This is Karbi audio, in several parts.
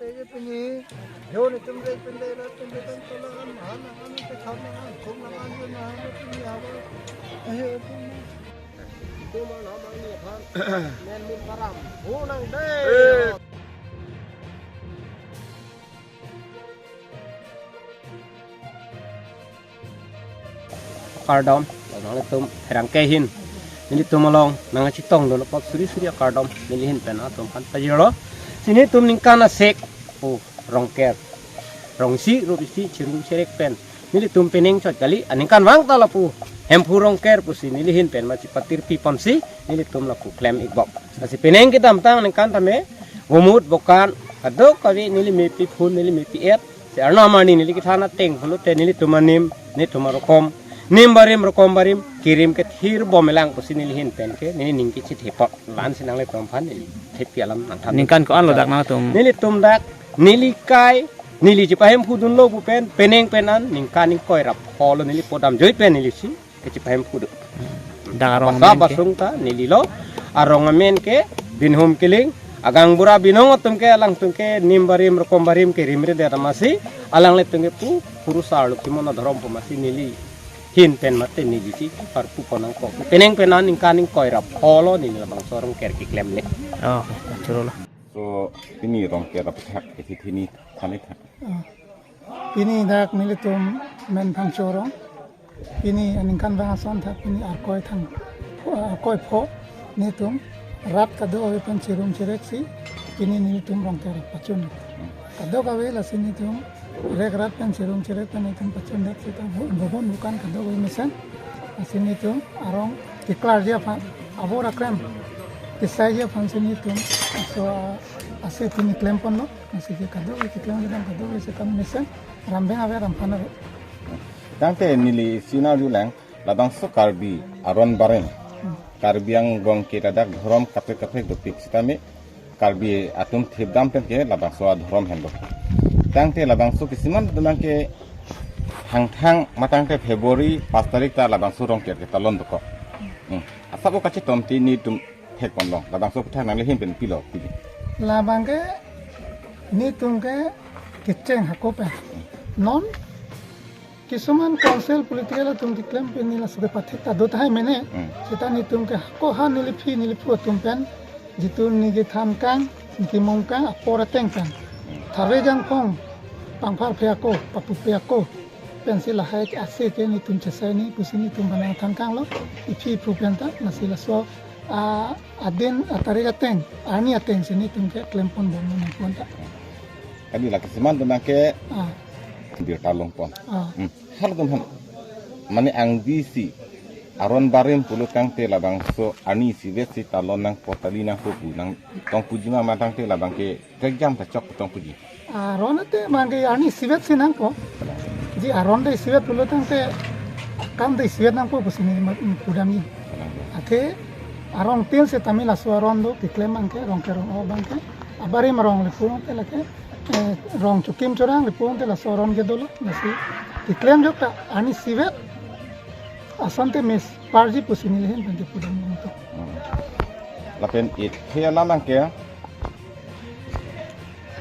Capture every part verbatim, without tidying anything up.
Pini, yo ni tum re pin de ra pin de tan tola an han han te kham han khum han yo na han pini awa. Ahe pini. Tum an ham ang ni aphan. Men mun param. Ho nang de. Kardom, nanglitum pherangke ahin nelitum along nangkachetong dolo apot suri suri akardom neli ahin pen atum aphan pajirlo. Si nelitum ningkan asek pu Rongker, rongsi rup isi chirum chirek pen nelitum penang chot kali, aningkanvang ta lapu Hemphu Rongker pusi neli ahin pen ma chepatirpi ponsi nelitum lapu klem-ikbom. Lasi penang kedamtang aningkan tame gumut bokan kadokave neli mepi phun neli mepi et. Si arnam arni neli kethan ateng pulote nelitum anim, nelitum arokom, nim barim rokom barim, kerim kethir bomlang pusi neli ahin pen ke, neli ning kechethe apot. La-an si nanglitum aphan neli thepi alam nangthan. Ningkan ko-an lo dak nangtum? Nelitum dak, neli kai, neli chepahemphu dunlo pu pen, penang pen an, ningkan ingkoi ra pho lo neli podam joi pen neli si kachepahemphu do. Dak arong basa amen ke? Basung ta neli lo, arong amen ke Binhum Killing, agaonbura binong atum ke alangtum ke nim barim rokom barim kerim re de tamasi, alanglitum ke pu purusar lo kimono dhorom pu masi neli ahin pen mate neli si parpu ponang ko. Penang pen an ningkan ingkoi ra pho lo neli labangso Rongker keklem le. Oh, churo lo. So, pini Rongker aputhak ke si pini kami thak. Ah, pini dak nelitum men Phangcho arong. Pini aningkanvang ason thak pini arkoi thang, arkoi pho nelitum rat kadokave pen chirum chirek si pini nelitum Rongker pachun. Kadokave lasi nelitum rek rat pen chirum chirek pen nelitum pachun dak seta bo-, bobon bokan kadokave mesen. Lasi nelitum arong keklarji aphan, abor akrem kesaiji aphan si nelitum laso ase pini klem ponlo. Lasi ke kadokave keklem kedam kadokave seta mesen. Rambeng ave, ramphan ave. Tangte neli si nangjulang, labangso Karbi aron barim, Karbi Anglong ke ladak dhorom kaprek kaprek dopik sitame Karbi atum thipdam pen ke labangso adhorom henlo. Tangte labangso kisiman dunang ke hangthang matangte February pas tarik ta labangso Rongker ketalon dokok. Hmm. Asap o kachetom ti nelitum thek ponlong. Labangso aputhak nangli ahin pen pilo pili. Labang ke nelitum ke kecheng hako pen. Non kisuman council political atum keklem pen neli laso ke pathek ta do tahai mene. Hmm. Seta nelitum ke hako ha neli aphi neli aphu atum pen jitu neli kethan kang, neli kemung kang, apor ateng kang. Hmm. Tharve jangphong pangpharphe ako, papupe ako. Pensi lahai ke ase ke nelitum chesai ni pusi nelitum bana than kanglo. Iphi iphu pen ta, lasi laso a, adin atarik ateng, arni ateng si nelitum ke klem pon bom nangpon ta. Kali la kisiman dunang ke Ah. Birta longpon. Ah. Hmm. Halatum aphan. Mane angdeng si aron barim pulo tangte labangso arni isivet si talon nangpo, tali nangpo pu nangtong puji ma, matangte labang ke trekjam ta chok tong puji. Aron te mangke arni isivet si nangpo. Di aron te isivet pulo tangte kam te isivet nangpo pusi neli ma-, pudamji. Athe arong tin setame laso aron do keklem abang ke, Rongker arong abang ke. Abarim arong le pu te lake, eh, rong Chokim Chorang le pu te laso aron ke dolo. Lasi keklem jok ta arni isivet asonte mes parji pusi neli ahin pen kepudam nangpo. Hmm. Lapen ithe alam abang ke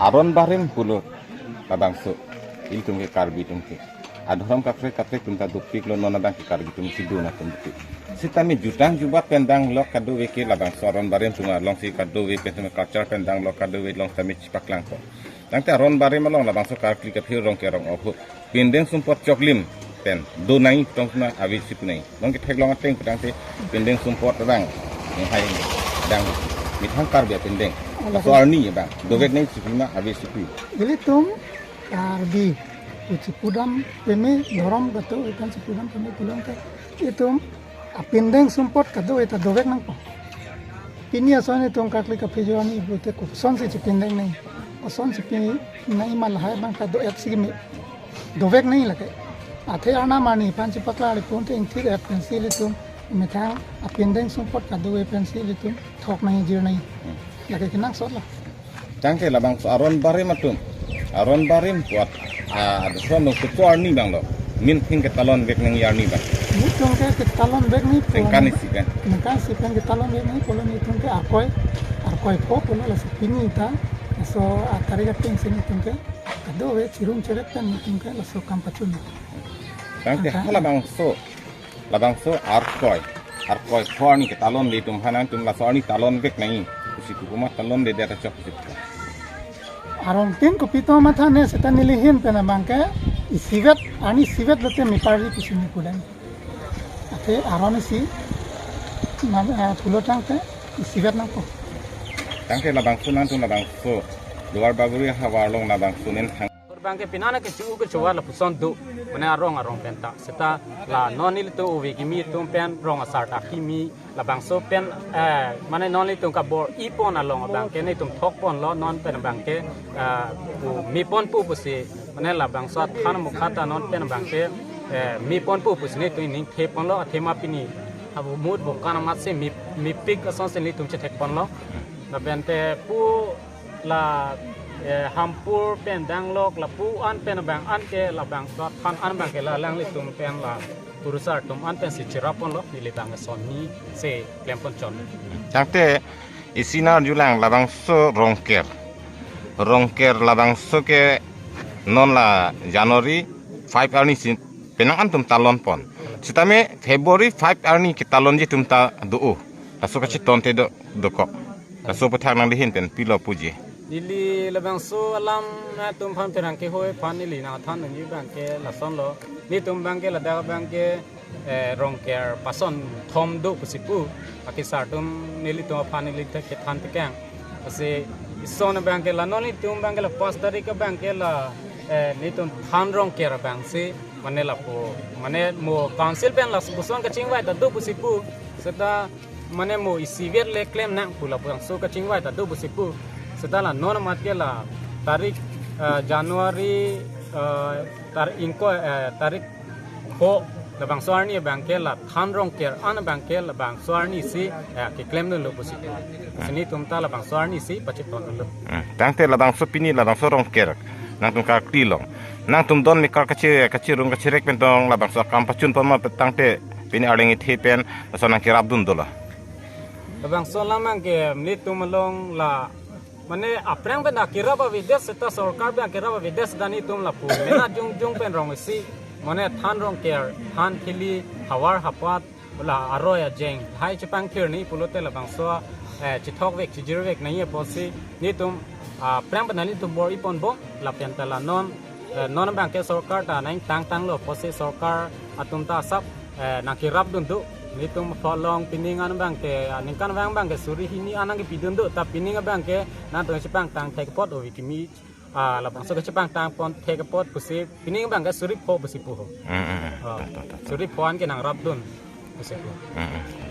aron barim pulo labangso ilitum ke Karbi atum ke adhorom kaprek kaprek atum ta dopiklo, non abang ke Karbi atum si dun atum dopik. Sitame jutang jubat pen danglok kadokave ke labangso aron barim atum alongsi kadokave pen atum culture pen danglok kadokave along tame chepaklangpo. Tangte aron barim along labangso karkli kaphi Rongker arong ahut pindeng sumpot choklim pen do nai tong suna ave si pu nai. Nong ketheklong ateng pu tangte pindeng sumpot abang, eh, hai dang methang Karbi apindeng. Laso arni abang dovek nai si pu ma ave si pu. Ilitum Karbi, kuchi pudam peme dhorom kato ikan si pudam peme pulang ke itum apindeng sumpot kadokave ta dovek nangpo. Pini ason itum karkli kaphi arni pute kosonsi chepindeng nai, kosonsi pi nai ma lahai abang ta do-et si kimi dovek nai lake. Athe arnam arni aphan chepaklar ponte ingthir-et pensi ilitum methang apindeng sumpot kadokave pensi ilitum thok nai jir nai. Lake kenangsot lo. Tangte labangso aron barim atum, aron barim puat, ah, adhorom nung kecho arni abang lo, minthing ketalon vek nangji arni abang. Nelitum ke ketalon vek nangji pu. Ningkan isi pen. Ningkan isi pen ketalon vek nangji pulo nelitum ke arkoi, arkoi pho pulo, lasi pini ta, So, atarik ateng si netum ke kadokave chirum cherep pen netum ke laso akam pachun. Tangte hala bangso, labangso Arkoi, Arkoi pho arni ketalon le atum aphan nangtum laso arni talon vek nangji pusi pu, komat talonledet achok pusi pu. Arongtin kopi atum matha ne seta neli ahin pen abang ke isivet, arni isivet lote meparji pusi ne pulang. Athe aron isi, ma, eh, pulo tangte isivet nangpo. Tangte labangso nangtum labangso Lower Bagori ahavar along labangso nen thang. Abang ke pini an ke chu ke chuwa lapuson do. Mane arong arong pen ta. Seta la non nelitum ove kimi atum pen rong asar ta kimi labangso pen, eh, mane non nelitum kabor-i pon along abang ke netum thok ponlo non pen abang ke, eh, pu mepon pu pusi. Mane labangso athan mukha ta non pen abang ke, eh, mepon pu pusi netum ningthe ponlo, athema pini abu mut bukan amat si me, mepik asonsi netum chethek ponlo. Lapen te pu la, eh, Hampur pen danglok lapu an pen abang an ke labangso athan an abang ke la alanglitum pen la kurusar atum an pensi cherap ponlo, neli abang ke son ni si klem pon chon. Tangte isi nang-arjulang labangso Rongker. Rongker labangso ke non la January five arni si penang an atum talon pon. Sitame February five arni ketalonji atum ta do-o. Laso kachetonte do, dokok. Laso aphuthak nangli ahin pen pilo puji. Neli labangso alam atum aphan pherangke hoi aphan neli nangthan nangji abang ke lasonlo. Netum abang ke ladak abang ke, eh, Rongker pason thom do pusi pu. Akesar atum nelitum aphan neli thek kethan tekang. Lasi ison abang ke la non netum abang ke la pas tarik abang ke la, eh, netum than Rongker abang si mane lapu, mane mo council pen lapuson kachingvai ta do pusi pu. Seta mane mo isivet le klem nang pu labangso kachingvai ta do pusi pu. Seta la non amat ke la tarik, eh, January, eh, tar ingkoi, eh, tarik pho labangso arni abang ke la than Rongker an abang ke labangso arni si, eh, keklem dunlo pusi pu. Si netum ta labangso arni si pacheton dunlo. Hmm. Tangte labangso pini labangso Rongker nangtum karkli along, nangtum don mekar kachi, kachirum kachirek pen tong labangso akam pachun pon ma, tangte pini arleng ithe pen laso nangkerap dun dola? Labangso alam abang ke netum along la mane aphrang pen akerap avedet seta sorkar pen akerap avedet seta netum lapu mena jongjong pen rong isi mane than Rongker, than thili, havar hapat, la aroi ajeng hai chepangthir nangji pulote labangso, eh, chethok vek chijir vek nangji apotsi netum, ah, aphrang pen netum bor-i pon bom lapen ta la non, eh, non abang ke sorkar ta nang tang tanglo apotsi sorkar atum ta asap, eh, nangkerap dun do. Netum pho along pining an abang ke, ah, ningkan vang abang ke suri hini an nangkepi dun do, ta pining abang ke nangtum chepangtang thek apot ove kimi, ah, labangso kachepangtang pon thek apot pusi pining abang ke suri pho pusi pu ho. Hmm, hmm, hmm. Ah, Ta, ta, ta, ta. Suri pho an ke nangrap dun pusi pu. Hmm, hmm.